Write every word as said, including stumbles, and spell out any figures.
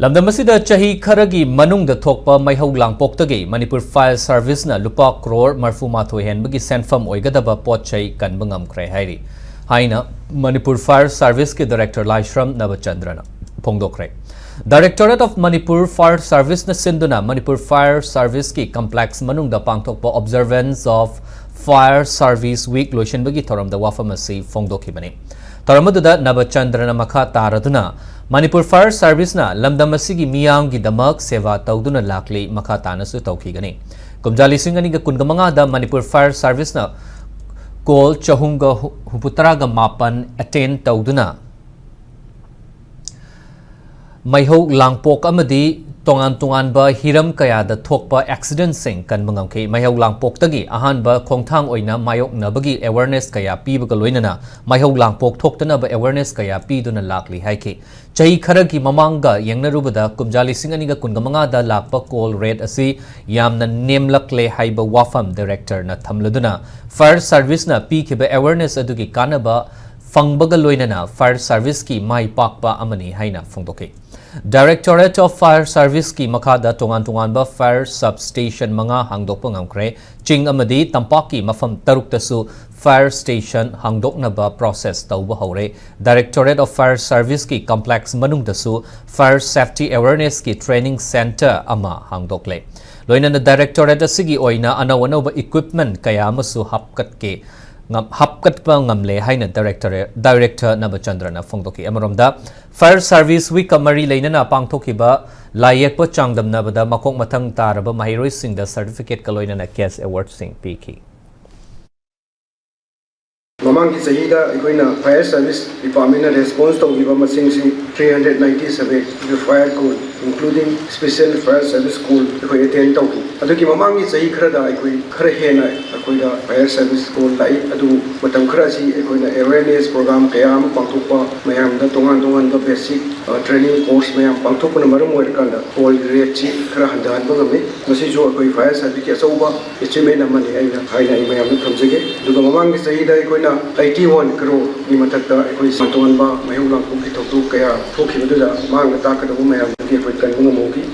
ꯂꯝꯗꯝ ꯑꯁꯤꯗ ꯆꯍꯤ ꯈꯔꯒꯤ ꯃꯅꯨꯡꯗ ꯊꯣꯛꯄ ꯃꯩꯍꯧ ꯂꯥꯡꯄꯣꯛꯇꯒꯤ ꯃꯅꯤꯄꯨꯔ ꯐꯥꯌꯔ ꯁꯥꯔꯚꯤꯁꯅ ꯂꯨꯄꯥ ꯀ꯭ꯔꯣꯔ ꯃꯔꯐꯨ ꯃꯥꯊꯣꯏ ꯍꯦꯟꯕꯒꯤ ꯁꯦꯟꯐꯝ ꯑꯣꯏꯒꯗꯕ ꯄꯣꯠ ꯆꯩ ꯀꯟꯕ ꯉꯝꯈ꯭ꯔꯦ ꯍꯥꯏꯔꯤ ꯍꯥꯏꯅ ꯃꯅꯤꯄꯨꯔ ꯐꯥꯌꯔ ꯁꯥꯔꯚꯤꯁꯀꯤ ꯗꯥꯏꯔꯦꯛꯇꯔ ꯂꯥꯏꯁ꯭ꯔꯝ ꯅꯕꯆꯟꯗ꯭ꯔꯅ ꯐꯣꯡꯗꯣꯛꯈ꯭ꯔꯦ꯫ Directorate of Manipur Fire Serviceꯅ ꯁꯤꯟꯗꯨꯅ ꯃꯅꯤꯄꯨꯔ ꯐꯥꯌꯔ ꯁꯥꯔꯚꯤꯁꯀꯤ ꯀꯝꯄ꯭ꯂꯦꯛꯁ ꯃꯅꯨꯡꯗ ꯄꯥꯡꯊꯣꯛꯄ Observance of Fire Service Week ꯂꯣꯏꯁꯤꯟꯕꯒꯤ ꯊꯧꯔꯝꯗ ꯋꯥꯐꯝ ꯑꯁꯤ ꯐꯣꯡꯗꯣꯛꯈꯤꯕꯅꯤ꯫ ꯊꯧꯔꯝ ꯑꯗꯨꯗ ꯅꯕꯆꯟꯗ꯭ꯔꯅ ꯃꯈꯥ ꯇꯥꯔꯗꯨꯅ ꯃꯅꯤꯄꯨꯔ ꯐꯥꯌꯔ ꯁꯥꯔꯚꯤꯁꯅ ꯂꯝꯗꯝ ꯑꯁꯤꯒꯤ ꯃꯤꯌꯥꯝꯒꯤꯗꯃꯛ ꯁꯦꯕꯥ ꯇꯧꯗꯨꯅ ꯂꯥꯛꯂꯤ, ꯃꯈꯥ ꯇꯥꯅꯁꯨ ꯇꯧꯈꯤꯒꯅꯤ꯫ ꯀꯨꯝꯖꯥ ꯂꯤꯁꯤꯡ ꯑꯅꯤꯒ ꯀꯨꯟꯒ ꯃꯉꯥꯗ ꯃꯅꯤꯄꯨꯔ ꯐꯥꯌꯔ ꯁꯥꯔꯚꯤꯁꯅ ꯀꯣꯜ ꯆꯍꯨꯝꯒ ꯍꯨꯝꯐꯨ ꯇꯔꯥꯒ ꯃꯥꯄꯟ ꯑꯦꯇꯦꯟ ꯇꯧꯗꯨꯅ ꯃꯩꯍꯧ ꯂꯥꯡꯄꯣꯛ ꯑꯃꯗꯤ ꯇꯣꯉꯥꯟ ꯇꯣꯉꯥꯟꯕ ꯍꯤꯔꯝ ꯀꯌꯥꯗ ꯊꯣꯛꯄ ꯑꯦꯛꯁꯤꯗꯦꯟꯁꯤꯡ ꯀꯟꯕ ꯉꯝꯈꯤ꯫ ꯃꯩꯍꯧ ꯂꯥꯡꯄꯣꯛꯇꯒꯤ ꯑꯍꯥꯟꯕ ꯈꯣꯡꯊꯥꯡ ꯑꯣꯏꯅ ꯃꯥꯌꯣꯛꯅꯕꯒꯤ ꯑꯦꯋꯥꯔꯅꯦꯁ ꯀꯌꯥ ꯄꯤꯕꯒ ꯂꯣꯏꯅꯅ ꯃꯩꯍꯧ ꯂꯥꯡꯄꯣꯛ ꯊꯣꯛꯇꯅꯕ ꯑꯦꯋꯥꯔꯅꯦꯁ ꯀꯌꯥ ꯄꯤꯗꯨꯅ ꯂꯥꯛꯂꯤ ꯍꯥꯏꯈꯤ꯫ ꯆꯍꯤ ꯈꯔꯒꯤ ꯃꯃꯥꯡꯒ ꯌꯦꯡꯅꯔꯨꯕꯗ ꯀꯨꯝꯖꯥ ꯂꯤꯁꯤꯡ ꯑꯅꯤꯒ ꯀꯨꯟꯒ ꯃꯉꯥꯗ ꯂꯥꯛꯄ ꯀꯣꯜ ꯔꯦꯠ ꯑꯁꯤ ꯌꯥꯝꯅ ꯅꯦꯝꯂꯛꯂꯦ ꯍꯥꯏꯕ ꯋꯥꯐꯝ ꯗꯥꯏꯔꯦꯛꯇꯔꯅ ꯊꯝꯂꯗꯨꯅ ꯐꯥꯌꯔ ꯁꯥꯔꯚꯤꯁꯅ ꯄꯤꯈꯤꯕ ꯑꯦꯋꯥꯔꯅꯦꯁ ꯑꯗꯨꯒꯤ ꯀꯥꯟꯅꯕ ꯐꯪꯕꯒ ꯂꯣꯏꯅꯅ ꯐꯥꯌꯔ ꯁꯥꯔꯚꯤꯁꯀꯤ ꯃꯥꯏ ꯄꯥꯛꯄ ꯑꯃꯅꯤ ꯍꯥꯏꯅ ꯐꯣꯡꯗꯣꯛꯈꯤ꯫ Directorate of Fire Serviceꯀꯤ ꯃꯈꯥꯗ ꯇꯣꯉꯥꯟ ꯇꯣꯉꯥꯟꯕ ꯐꯥꯌꯔ ꯁꯕ ꯁ꯭ꯇꯦꯁꯟ ꯃꯉꯥ ꯍꯥꯡꯗꯣꯛꯄ ꯉꯝꯈ꯭ꯔꯦ꯫ ꯆꯤꯡ ꯑꯃꯗꯤ ꯇꯝꯄꯥꯛꯀꯤ ꯃꯐꯝ ꯇꯔꯨꯛꯇꯁꯨ ꯐꯥꯌꯔ ꯁ꯭ꯇꯦꯁꯟ ꯍꯥꯡꯗꯣꯛꯅꯕ ꯄ꯭ꯔꯣꯁꯦꯁ ꯇꯧꯕ ꯍꯧꯔꯦ꯫ Directorate of Fire Serviceꯀꯤ ꯀꯝꯄ꯭ꯂꯦꯛꯁ ꯃꯅꯨꯡꯗꯁꯨ ꯐꯥꯌꯔ ꯁꯦꯐꯇꯤ ꯑꯦꯋꯥꯔꯅꯦꯁꯀꯤ ꯇ꯭ꯔꯦꯅꯤꯡ ꯁꯦꯟꯇꯔ ꯑꯃ ꯍꯥꯡꯗꯣꯛꯂꯦ꯫ ꯂꯣꯏꯅꯅ ꯗꯥꯏꯔꯦꯛꯇꯣꯔꯦꯠ ꯑꯁꯤꯒꯤ ꯑꯣꯏꯅ ꯑꯅꯧ ꯑꯅꯧꯕ ꯏꯀ꯭ꯋꯤꯞꯃꯦꯟꯠ ꯀꯌꯥ ꯑꯃꯁꯨ ꯍꯥꯞꯀꯠꯀꯦ ꯉꯝ-, ꯍꯥꯞꯀꯠꯄ ꯉꯝꯂꯦ ꯍꯥꯏꯅ ꯗꯥꯏꯔꯦꯛꯇꯣꯔꯦꯠ, ꯗꯥꯏꯔꯦꯛꯇꯔ ꯅꯕꯆꯟꯗ꯭ꯔꯅ ꯐꯣꯡꯗꯣꯛꯈꯤ꯫ ꯑꯃꯔꯣꯝꯗ, ꯐꯥꯌꯔ ꯁꯥꯔꯚꯤꯁ ꯋꯤꯛꯀ ꯃꯔꯤ ꯂꯩꯅꯅ ꯄꯥꯡꯊꯣꯛꯈꯤꯕ ꯂꯥꯏꯌꯦꯛꯄ ꯆꯥꯡꯗꯝꯅꯕꯗ ꯃꯈꯣꯡ ꯃꯊꯪ ꯇꯥꯔꯕ ꯃꯍꯩꯔꯣꯏꯁꯤꯡꯗ ꯁꯔꯇꯤꯐꯤꯀꯦꯠꯀ ꯂꯣꯏꯅꯅ ꯀꯦꯁ ꯑꯦꯋꯥꯔꯗꯁꯤꯡ ꯄꯤꯈꯤ꯫ ꯃꯃꯥꯡꯒꯤ ꯆꯍꯤꯗ ꯑꯩꯈꯣꯏꯅ ꯐꯥꯌꯔ ꯁꯥꯔꯚꯤꯁ ꯗꯤꯄꯥꯔꯠꯃꯦꯟꯅ ꯔꯦꯁꯄꯣꯟꯁ ꯇꯧꯈꯤꯕ ꯃꯁꯤꯡꯁꯤ three hundred ninety seven Fire call including special fire service call ꯑꯩꯈꯣꯏ ꯑꯦꯇꯦꯟ ꯇꯧꯈꯤ꯫ ꯑꯗꯨꯒꯤ ꯃꯃꯥꯡꯒꯤ ꯆꯍꯤ ꯈꯔꯗ ꯑꯩꯈꯣꯏ ꯈꯔ ꯍꯦꯟꯅ ꯑꯩꯈꯣꯏꯗ fire service call ꯂꯥꯛꯏ꯫ ꯑꯗꯨꯕꯨ ꯃꯇꯝ ꯈꯔ ꯑꯁꯤ ꯑꯩꯈꯣꯏꯅ awareness program ꯀꯌꯥ ꯑꯃ ꯄꯥꯡꯊꯣꯛꯄ, ꯃꯌꯥꯝꯗ ꯇꯣꯉꯥꯟ ꯇꯣꯉꯥꯟꯕ basic training course ꯃꯌꯥꯝ ꯄꯥꯡꯊꯣꯛꯄꯅ ꯃꯔꯝ ꯑꯣꯏꯔꯀꯥꯟꯗ call rate ꯁꯤ ꯈꯔ ꯍꯟꯊꯍꯟꯕ ꯉꯝꯃꯤ꯫ ꯃꯁꯤꯁꯨ ꯑꯩꯈꯣꯏ fire service ꯀꯤ ꯑꯆꯧꯕ achievement ꯑꯃꯅꯤ ꯑꯩꯅ ꯍꯥꯏꯅ ꯑꯩ ꯃꯌꯥꯝꯗ ꯊꯝꯖꯒꯦ꯫ ꯑꯗꯨꯒ ꯃꯃꯥꯡꯒꯤ ꯆꯍꯤꯗ ꯑꯩꯈꯣꯏꯅ eighty one crore ꯒꯤ ꯃꯊꯛꯇ ꯑꯩꯈꯣꯏ ꯁꯦꯟ ꯇꯣꯟꯕ ꯃꯩꯍꯧ ꯂꯥꯡꯄꯣꯛꯀꯤ ꯊꯧꯗꯣꯛ ꯀꯌꯥ ꯊꯣꯛꯈꯤꯕꯗꯨꯗ ꯃꯥꯡꯗ ꯇꯥꯛꯀꯗꯧꯕ ꯃꯌꯥꯝꯗꯨꯒꯤ ꯑꯩꯈꯣꯏ ꯀꯟꯕ ꯉꯝꯍꯧꯈꯤ꯫